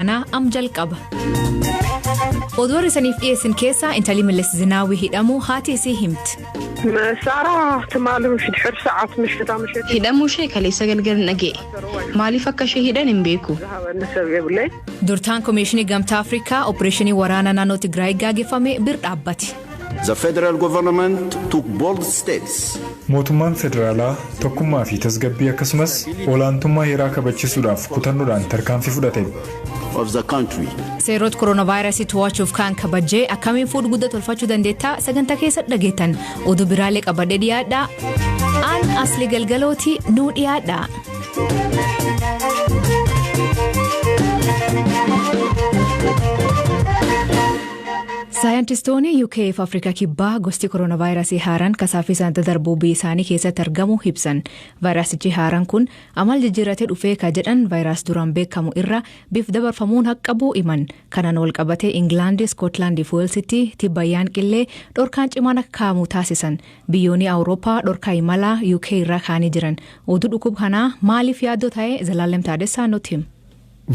Kanaa am jalqaba. Oduu warri isaniif dhiyeessin keessaa intalli Mallas Zinaawii hidhamuu haati isii himti. Hidhamuu ishee kaleessa galgala dhaga'e. Maaliif akka ishee hidhan hin beeku. Durtaan Komishinii Gamtaa Afrikaa Opereeshinii waraanaa naannoo Tigraay gaageffame bir dhaabbate. The federal government took bold steps. Mootummaan federaalaa tokkummaa fi tasgabbii akkasumas olaantummaa heeraa kabachiisuudhaaf kutannoodhaan tarkaanfii fudhate. Of the country. Seerota kooronaavaayirasii to'achuuf kan kabajee akkamiin fuudh guddaa tolfachuu dandeettaa sagantaa keessa dhageettan oduu biraalee qabadhee dhiyaadhaa. Aan asli galgalooti nuu dhiyaadha. Saayintistoonni UK fi Afrikaa Kibbaa gosti kooronaavaayirasii haaraan kasaafisaan daddarbuu biyya isaanii keessatti argamu ibsan. Vaayirasichi haaraan kun amal jijjiirratee dhufee ka jedhan vaayirasii duraan beekamu irra bif dabarfamuun haqqabuu himan. Kanaan wal qabatee Ingilaandi, Iskootlaandii fi Weelsitti tibbayyaan qillee dhorkaan cimaan akka kaa'amu taasisan. Biyyoonni Awurooppaa dhorkaa imalaa UK irraa kaa'anii jiran. Oduu dhukkuba kanaa maaliif yaaddoo ta'e Zalaalem Taadessaa nutti hima.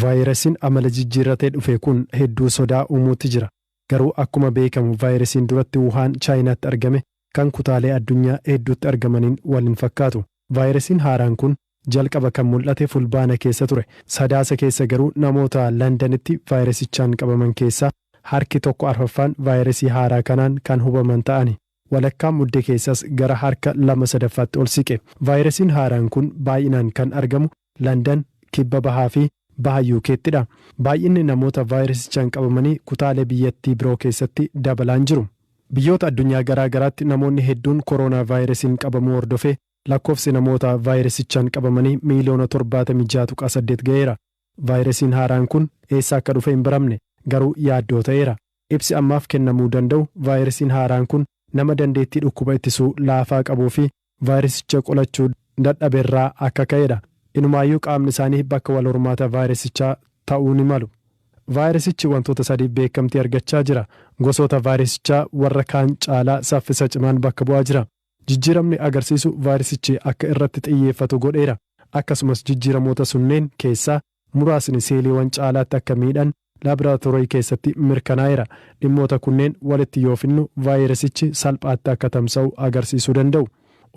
Vaayirasiin amala jijjiirratee dhufe kun hedduu sodaa uumuutti jira. Garuu akkuma beekamu vaayirasiin duratti Wuhaan Chaayinaatti argame kan kutaalee addunyaa hedduutti argamaniin wal hin fakkaatu. Vaayirasiin haaraan kun jalqaba kan mul'ate Fulbaana keessa ture. Sadaasa keessa garuu namoota Londanitti vaayirasichaan qabaman keessaa harki tokko arfaffaan vaayirasii haaraa kanaan kan hubaman ta'ani. Walakkaa Muddee keessas gara harka lama sadaffaatti ol siqe. Vaayirasiin haaraan kun baay'inaan kan argamu London, kibba bahaa fi baha UK'ttidha. Baay'inni namoota vaayirasichaan qabamanii kutaalee biyyattii biroo keessatti dabalaan jiru. Biyyoota addunyaa garaa garaatti namoonni hedduun kooroonaa vaayirasiin qabamuu hordofee lakkoofsi namoota vaayirasichaan qabamanii miiliyoona 76.8 ga'eera. Vaayirasiin haaraan kun eessa akka dhufe hin baramne garuu yaaddoo ta'eera. Ibsi ammaaf kennamuu danda'u vaayirasiin haaraan kun nama dandeettii dhukkuba ittisuu laafaa qabuu fi vaayirasicha qolachuu dadhaberraa akka ka'edha. Inumaayyuu qaamni isaanii bakka wal hormaata vaayirasichaa ta'uu ni malu. Vaayirasichi wantoota sadiif beekamtii argachaa jira. Gosoota vaayirasichaa warra kaan caalaa saffisa cimaan bakka bu'aa jira. Jijjiiramni agarsiisu vaayirasichi akka irratti xiyyeeffatu godheera. Akkasumas jijjiiramoota sunneen keessaa muraasni seeliiwwan caalaatti akka miidhan laaboraatoorii keessatti mirkanaa'eera. Dhimmoota kunneen walitti yoo finnu vaayirasichi salphaatti akka tamsa'u agarsiisuu danda'u.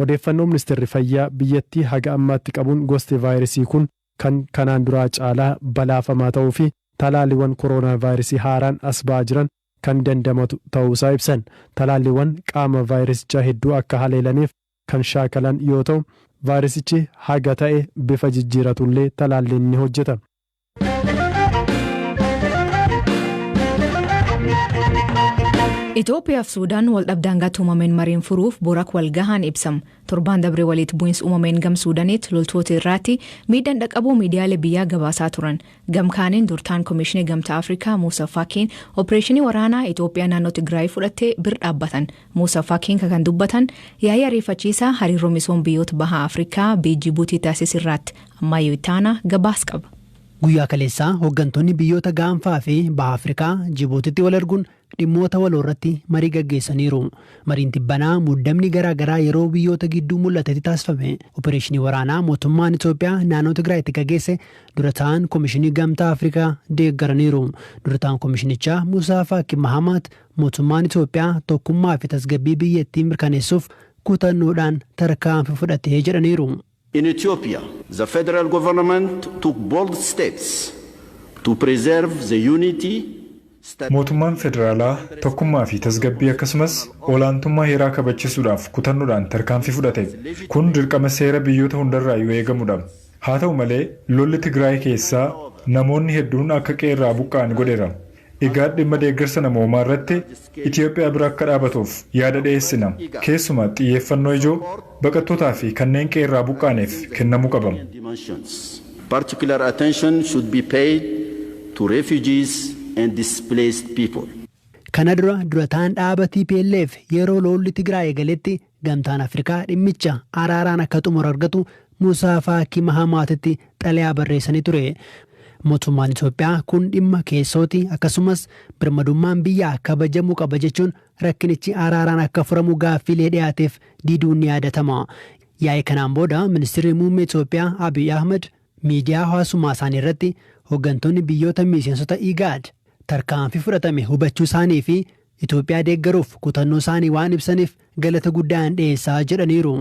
Odeeffannoo ministeerri fayyaa biyyattii haga ammaatti qabuun gosti vaayirasii kun kan kanaan duraa caalaa balaafamaa ta'uu fi talaalliiwwan kooroonaa vaayirasii haaraan as ba'aa jiran kan dandamatu ta'uusaa ibsan. Talaalliiwwan qaama vaayirasichaa hedduu akka haleelaniif kan shaakalan yoo ta'u, vaayirasichi haga ta'e bifa jijjiiratullee talaalliin ni hojjeta. Itoophiyaa fi Suudaan wal dhabdaangaatti uumameen mariin furuuf borak wal gahaan ibsam. Torbaan dabree walitti bu'iinsi uumameen gam Suudaanitti loltoota irraatti miidhaan dhaqqabuu miidiyaalee biyyaa gabaasaa turan. Gamkaaniin durtaan Komishinii Gamtaa Afrikaa Muusaa Faakiin opereeshinii waraanaa Itoophiyaa naannoo Tigraay fudhattee bir dhaabbatan. Muusaa Faakiin kan dubbatan yaa'ii ariifachiisaa hariiroo misooma biyyoota baha Afrikaa Jibuutii taasisirraatti. Ammayyuu ittaanaa gabaas qaba. Guyyaa kaleessaa hooggantoonni biyyoota gaanfaa fi baha Afrikaa Jibuutitti wal arguun dhimmoota waloo irratti marii gaggeessaniiru. Mariin tibbanaa muddamni garaa garaa yeroo biyyoota gidduu mul'atetti taasifame. Opereeshinii waraanaa mootummaan Itoophiyaa naannoo Tigraayitti gaggeesse dura ta'an Komishinii Gamtaa Afrikaa deeggaraniiru. Dura ta'an komishinichaa Musaa Faaqi Mahamaat mootummaan Itoophiyaa tokkummaa fi tasgabbii biyyattii mirkaneessuuf kutannoodhaan tarkaanfii fudhatee jedhaniiru. In Ethiopia, the federal government took bold steps to preserve the unity. Mootummaan federaalaa tokkummaa fi tasgabbii akkasumas olaantummaa heeraa kabachiisuudhaaf kutannoodhaan tarkaanfii fudhate. Kun dirqama seera biyyoota hundarraa yoo eegamudha. Haa ta'u malee lolli Tigraay keessaa namoonni hedduun akka qeerraa buqqa'an godheera. Egaa dhimma deeggarsa namoomaa irratti Itoophiyaa bira akka dhaabatuuf yaada dhiyeessina. Keessumaa xiyyeeffannoo ijoo baqattootaa fi kanneen qeerraa buqqa'aniif kennamuu qaba. Particular attention should be paid to refugees and displaced people. Kana dura durataan dhaaba TPLF yeroo lolli Tigraay eegaletti gamtaan Afrikaa dhimmicha araaraan akka xumura argatu Musaa Faaqii Mahamaatitti xalayaa barreessanii ture. Mootummaan Itoophiyaa kun dhimma keessooti akkasumas birmadummaan biyyaa kabajamuu qaba jechuun rakkinichi araaraan akka furamu gaaffiilee dhiyaateef diiduun ni yaadatama. Yaa'ii kanaan booda ministeerri muummee Itoophiyaa Abiy Ahmed miidiyaa hawaasummaa isaanii irratti Hooggantoonni biyyoota miseensota IGAD tarkaanfii fudhatame hubachuu isaanii fi Itoophiyaa deeggaruuf kutannoo isaanii waan ibsaniif galata guddaan dhiyeessaa jedhaniiru.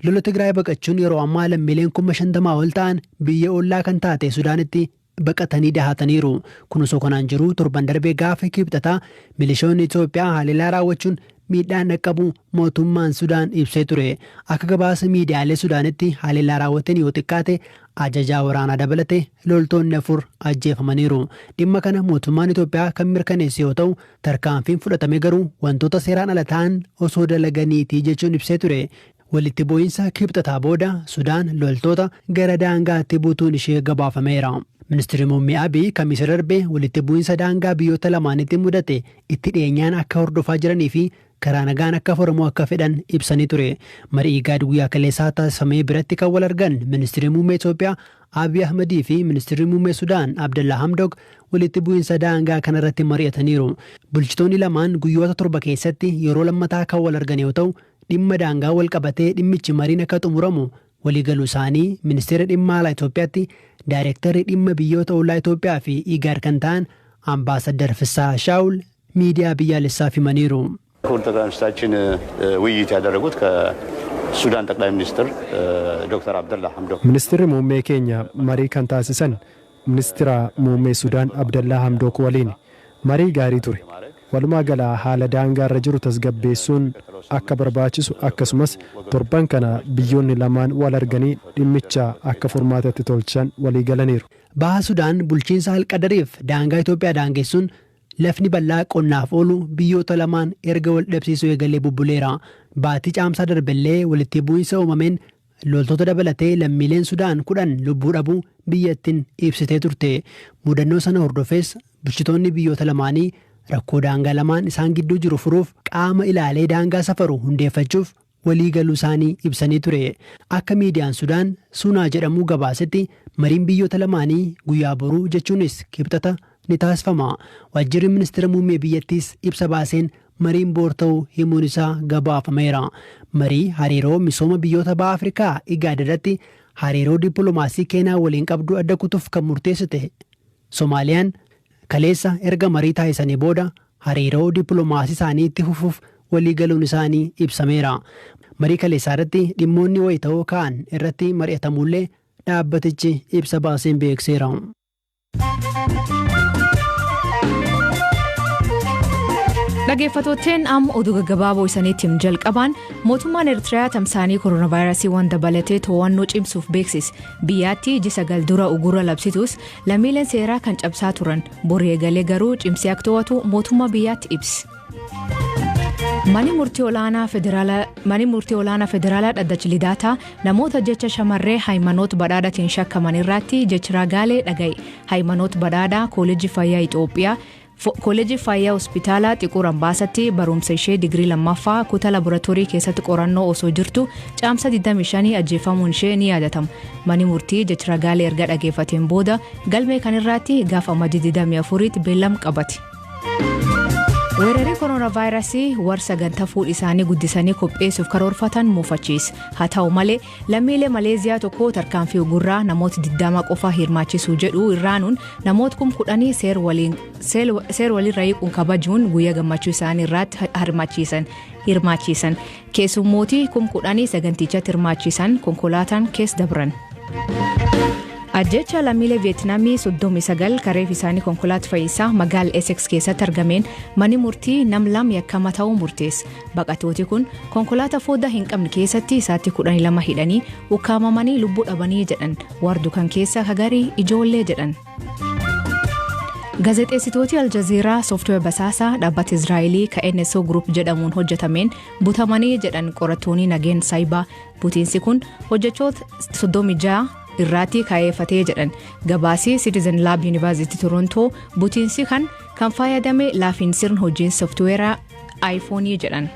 Lola Tigraay baqachuun yeroo ammaa lammiileen 50,000 ol ta'an biyya ollaa kan taate Sudaanitti baqatanii dahataniiru. Kun osoo kanaan jiru, torban darbee gaafa Kibxataa milishoonni Itoophiyaa haleellaa raawwachuun miidhaan dhaqqabu mootummaan Sudaan ibsee ture. Akka gabaasa miidiyaalee Sudaanitti, haleellaa raawwateen yoo xiqqaate ajajaa waraanaa dabalate loltoonni afur ajjeefamaniiru. Dhimma kana mootummaan Itoophiyaa kan mirkaneesse yoo ta'u, tarkaanfiin fudhatame garuu wantoota seeraan ala ta'an osoo dalaganiitii jechuun ibsee ture. Walitti bu'iinsa Kibxataa booda Sudaan loltoota gara daangaatti buutuun ishee gabaafameera. Ministeerri Muummee Abiy Kamisa darbe walitti bu'iinsa daangaa biyyoota lamaanitti mudate itti dhiyeenyaan akka hordofaa jiranii fi karaa nagaan akka furamu akka fedhan ibsanii ture. Marii IGAD guyyaa kaleessaa taasifamee biratti kan wal argan Ministeerri Muummee Itoophiyaa Abiy Ahmedii fi Ministeerri Muummee Sudaan Abdallaa Hamdok walitti bu'iinsa daangaa kanarratti mari'ataniiru. Bulchitoonni lamaan guyyoota 7 keessatti yeroo lammataa kan wal argan yoo ta'u, dhimma daangaa wal qabatee dhimmichi mariin akka xumuramu waliigaluu isaanii Ministeera Dhimma Alaa Itoophiyaatti Daayirektarri dhimma biyyoota ollaa Itoophiyaa fi IGAD kan ta'an Ambaasaddar Fissaa Shaawul miidiyaa biyyaalessaaf himaniiru. ክቡር ጠቅላይ ሚኒስትራችን ውይይት ያደረጉት ከሱዳን ጠቅላይ ሚኒስትር ዶክተር አብደላ ሐምዶክ Ministeerri muummee keenya marii kan taasisan ministeera muummee Sudaan Abdallaa Hamdook waliin marii gaarii ture. Walumaa gala haala daangaarra jiru tasgabbeessuun akka barbaachisu, akkasumas torban kana biyyoonni lamaan wal arganii dhimmicha akka furmaatatti tolchan walii galaniiru. Baha Sudaan bulchiinsa Alqadariif daangaa Itoophiyaa daangessuun lafni bal'aa qonnaaf oolu biyyoota lamaan erga wal dhabsiisuu eegalee bubbuleera. Baatii Caamsaa darbellee walitti bu'iinsa uumameen loltoota dabalatee lammiileen Sudaan 10 lubbuu dhabuu biyyattiin ibsitee turte. Mudannoo sana hordofees bulchitoonni biyyoota lamaanii rakkoo daangaa lamaan isaan gidduu jiru furuuf qaama ilaalee daangaa safaru hundeeffachuuf walii galuu isaanii ibsanii ture. Akka miidiyaan Sudaan Sunaa jedhamu gabaasetti, mariin biyyoota lamaanii guyyaa boruu, jechuunis Kibxata, ni taasifama. Waajjirri ministeera muummee biyyattiis ibsa baaseen mariin boor ta'uu himuun isaa gabaafameera. Marii hariiroo misooma biyyoota baha Afrikaa IGAD irratti hariiroo dippiloomaasii Keenyaa waliin qabdu adda kutuuf kan murteessite Somaaliyaan kaleessa erga marii taasisanii booda hariiroo dippiloomaasii isaanii itti fufuuf walii galuun isaanii ibsameera. Marii kaleessaa irratti dhimmoonni wayita'oo ka'an irratti mari'atamullee dhaabbatichi ibsa baaseen beekseera. Dhaggeeffattootteen, amma oduu gaggabaaboo isaniitti jalqabaan, mootummaan Eertiriyaa tamsaanii kooronaavaayirasii waan dabalatee to'annoo cimsuuf beeksise. Biyyaatti ji'a 9 dura ugura labsitus lammiileen seeraa kan cabsaa turan, boru eegalee garuu cimsee akka to'atu mootummaa biyyaatti ibse. Manni murtii olaanaa federaalaa dhaddacha Lidaataa namoota jecha shamarree Haayimanoot Badhaadhaatiin shakkaman irratti jecha ragaalee dhaga'e. Haayimanoot Badhaadhaa Kooleejii Fayyaa Itoophiyaa, Kooleejii Fayyaa Hospitaalaa Xiquur Ambaasaatti barumsa ishee digirii lammaffaa kutaa laaboraatoorii keessatti qorannoo osoo jirtu Caamsa 25 ajjeefamuun ishee ni yaadatama. Manni murtii jecha ragaalee erga dhageeffateen booda galmee kanarratti gaafa Amajjii 24tti beellama qabate. Weerarri kooronaavaayirasii warra sagantaa fuudhi isaanii guddisanii qopheessuuf karoorfatan muufachiisa. Haa ta'u malee, lammiilee Maleeziyaa tokko tarkaanfii ugurraa namoota 20 qofa hirmaachisuu jedhu irraanuun namoota 10,000 seer walirra hiikuun kabajuun guyyaa gammachuu isaanii irratti hirmaachisan. Keessummootii 10,000 sagantichatti hirmaachisan konkolaataan keessa dabran. Ajjecha lammiilee Veetinaamii 39 kareef isaanii konkolaataa fayyisaa magaala Essex keessatti argameen manni murtii nam lama yakkama ta'uu murteesse. Baqattooti kun konkolaataa foddaa hin qabne keessatti isaatti 12 hidhanii ukkaamamanii lubbuu dhabanii jedhan. Wardu kan keessa hagarii ijoollee jedhan. Gaazexeessitooti Aljazeeraa sooftiweer basaasaa dhaabbata Israa'elii ka NSO Group jedhamuun hojjetameen butamanii jedhan qorattoonni nageen saayibaa. Butiinsi kun hojjechoota 36 irraatti kaa'eeffatee jedhan. Gabaasii Citizen Lab Yuunivarsiitii Torontoo butiinsi kan fayyadame laafiin sirna hojiin sooftiweeraa iPhone jedhan.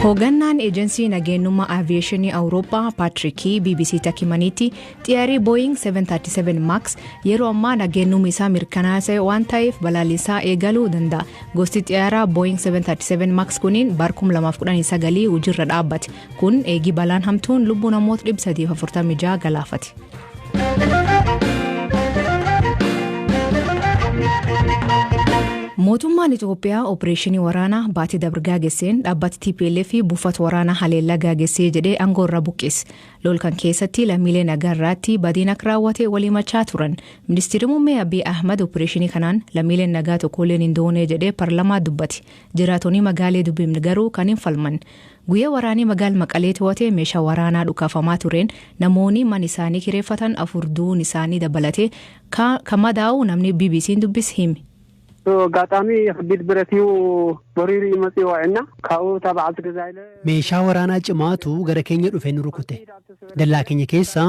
Hoogganaan eejensii nageenyummaa aviyeeshinii Awurooppaa Paatrikii BBC takimaniitti, xiyyaarri Boeing 737 Max yeroo ammaa nageenyummaa isaa mirkanaa'aa waan ta'eef balaliisaa eegaluu danda'a. Gosti xiyyaaraa Boeing 737 Max kuniin bara 2019 hojiirra dhaabbate. Kun eegi balaan hamtuun lubbuu namoota 346 galaafate. Mootummaan Itoophiyaa opereeshinii waraanaa baatii dabre gaagesseen dhaabbati TPLF buufata waraanaa haleellaa gaagessee jedhee aangoo irraa buqqise. Lol kan keessatti lammiilee nagaa irratti badiin akka raawwate walii machaa turan. Ministeerri muummee Abiy Ahmad opereeshinii kanaan lammiileen nagaa tokkolleen hin doonee jedhee paarlamaa dubbate. Jiraatonni magaalee dubbifne garuu kan hin falman. Guyyaa waraanii magaala Maqalee to'ate meeshaa waraanaa dhukaafamaa tureen namoonni mana isaanii kireeffatan afur du'uun isaanii dabalatee kan madaa'u namni BBC'n dubbise hime. ኣጋጣሚ ከቢድ ብረት እዩ በሪሩ እዩ መፅኡ ዋዕና ካብኡ እታ በዓልቲ ገዛ ኢለ Meeshaa waraanaa cimaatu gara keenya dhufee nu rukute. Dallaa keenya keessaa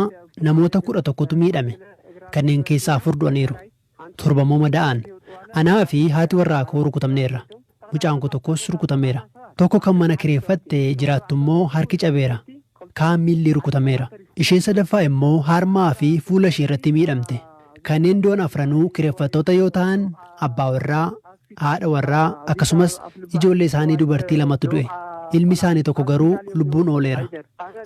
namoota 11tu miidhame. Kanneen keessaa afur du'aniiru. Torba immoo madaa'an. Anaa fi haati warraa koo rukutamneerra. Mucaan koo tokkos rukutameera. Tokko kan mana kireeffatte jiraattu immoo harki cabeera. Kaan miilli rukutameera. Isheen sadaffaa immoo harmaa fi fuula ishee irratti miidhamte. Kanneen du'an afranuu kireeffattoota yoo ta'an, abbaa warraa, haadha warraa akkasumas ijoollee isaanii dubartii lamatu du'e. Ilmi isaanii tokko garuu lubbuun ooleera.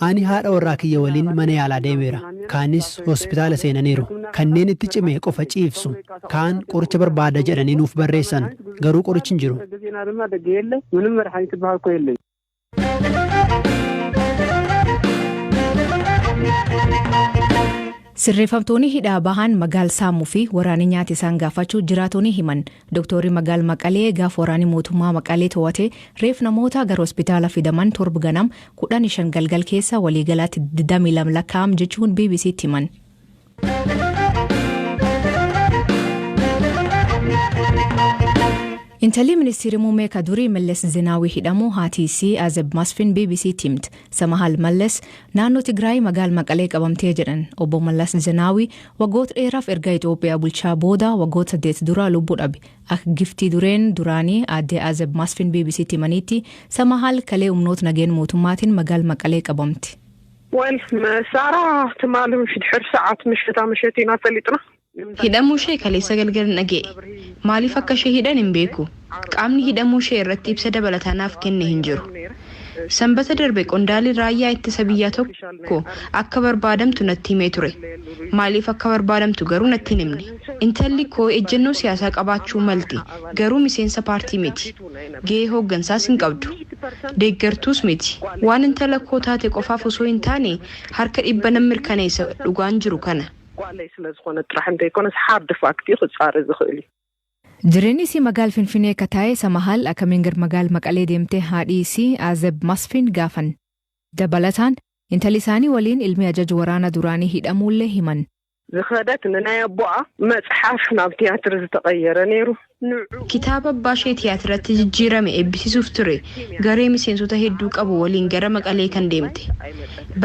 Ani haadha warraa kiyya waliin mana yaalaa deemeera. Kaanis hospitaala seenaniiru. Kanneen itti cime qofa ciibsu. Kaan qoricha barbaada jedhanii nuuf barreessan. Garuu qorichi hin jiru. ግዜና ድማ ደገ የለ ምንም መድሓኒት ዝበሃል እኮ የለን። Sirreeffamtoonni hidhaa bahan magaal saamuu fi waraanni nyaata isaan gaafachuu jiraatonni himan. Dooktorri magaal Maqalee gaafa waraanni mootummaa Maqalee to'ate reef namoota gara hospitaala fidaman 7 ganam, 15 galgal keessa waliigalaatti 22 lakkaa'am jechuun BBC'tti himan. Intalli ministeerri muummee ka durii Mallas Zeenaawii hidhamuu haati isii Azeb Masfin BBC'tti himte. Samahal Mallas naannoo Tigraay magaal Maqalee qabamtee jedhan. Obbo Mallas Zeenaawii waggoota dheeraaf erga Itoophiyaa bulchaa booda waggoota 8 dura lubbuu dhabe. Akka giftii dureen duraanii aadde Azeb Masfin BBC'tti himanitti, Samahal kalee humnoota nageen mootummaatiin magaal Maqalee qabamte. ወል ሳራ ትማሊ ምሽት ድሕሪ ሰዓት ምሽታ ምሸት ኢና ፈሊጥና። Hidhamuu ishee kaleessa galgala dhaga'e. Maaliif akka ishee hidhan hin beeku. Qaamni hidhamuu ishee irratti ibsa dabalataa naaf kenne hin jiru. Sanbata darbe qondaalli raayyaa ittisa biyyaa tokko akka barbaadamtu natti himee ture. Maaliif akka barbaadamtu garuu natti hin himne. Intalli koo ejjennoo siyaasaa qabaachuu malti. Garuu miseensa paartii miti. Gahee hooggansaas hin qabdu. Deeggartuus miti. Waan intala koo taate qofaaf osoo hin taane harka 100 nan mirkaneessa, dhugaan jiru kana. ጓለይ ስለ ዝኾነ ጥራሕ እንተይኮነስ hard fact ክፃረ ዝኽእል እዩ። Jireenyi isii magaal Finfinnee akka taa'e Samahal akkamiin gara magaal Maqalee deemtee haadhi isii Azeb Masfin gaafan. Dabalataan intalli isaanii waliin ilmi ajaja waraana duraanii hidhamuullee himan. ዝኸደት ንናይ ኣቦኣ መፅሓፍ ናብ ቲያትር ዝተቐየረ ነይሩ ንዑ Kitaaba abbaa ishee tiyaatiratti jijjiirame eebbisiisuuf ture garee miseensota hedduu qabu waliin gara Maqalee kan deemte.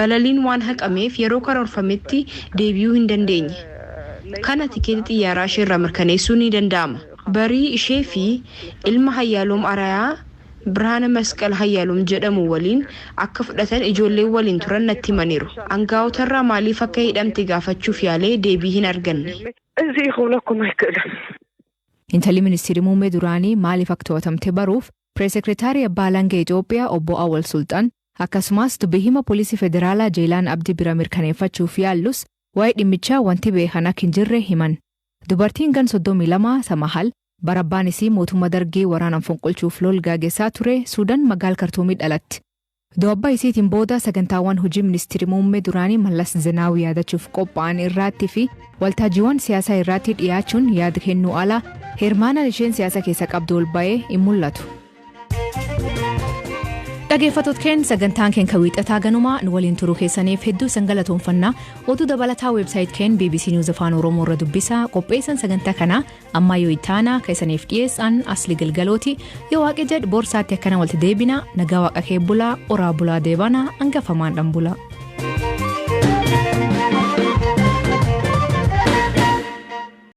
Balaliin waan haqameef yeroo karoorfametti deebi'uu hin dandeenye. Kana tikeetii xiyyaaraa ishee irraa mirkaneessuun ni danda'ama. Barii ishee fi ilma Hayyaaloom Arayaa Birhaana Masqal Hayyaaloom jedhamu waliin akka fudhatan ijoolleen waliin turan natti himaniiru. Aangaa'otarraa maaliif akka hidhamte gaafachuuf yaalee deebii hin arganne. እዚ ክብለኩም ኣይክእልን። Intalli ministeerri muummee duraanii maaliif akka to'atamte baruuf pireesekretaarii abbaa alangaa Itoophiyaa obbo Awwal Sulxaan akkasumas dubbii hima poolisii federaalaa Jeelaan Abdii bira mirkaneeffachuuf yaallus waa'ee dhimmichaa wanti beekan akka hin jirre himan. Dubartiin gan 32 Samahal bara abbaan isii mootummaa dargii waraanaan fonqolchuuf lol gaagessaa ture Suudaan magaal Kartuumii dhalatti. Du'a isiitiin booda sagantaawwan hojii ministeerri muummee duraanii Mallas Zeenaawii yaadachuuf qophaa'an irratti fi waltajjiiwwan siyaasaa irratti dhiyaachuun yaada kennuu ala hirmaannaan isheen siyaasa keessa qabdu ol ba'ee hin mul'atu. Dhaggeeffattoota keenya, sagantaan keenya wiixataa ganumaa nu waliin turuu keessaniif hedduu isin galatoomfannaa. Oduu dabalataa website keenya BBC News Afaan Oromoo irra dubbisaa. Qopheessan sagantaa kanaa ammaa yoo ittaanaa kan isaniif dhiyeessan Asli Galgalooti. Yoo waaqi jedhe borsaatti akkana walitti deebina. Nagaa waaqa kee bulaa, oraa bulaa, deebanaa hangafamaan dhan bulaa.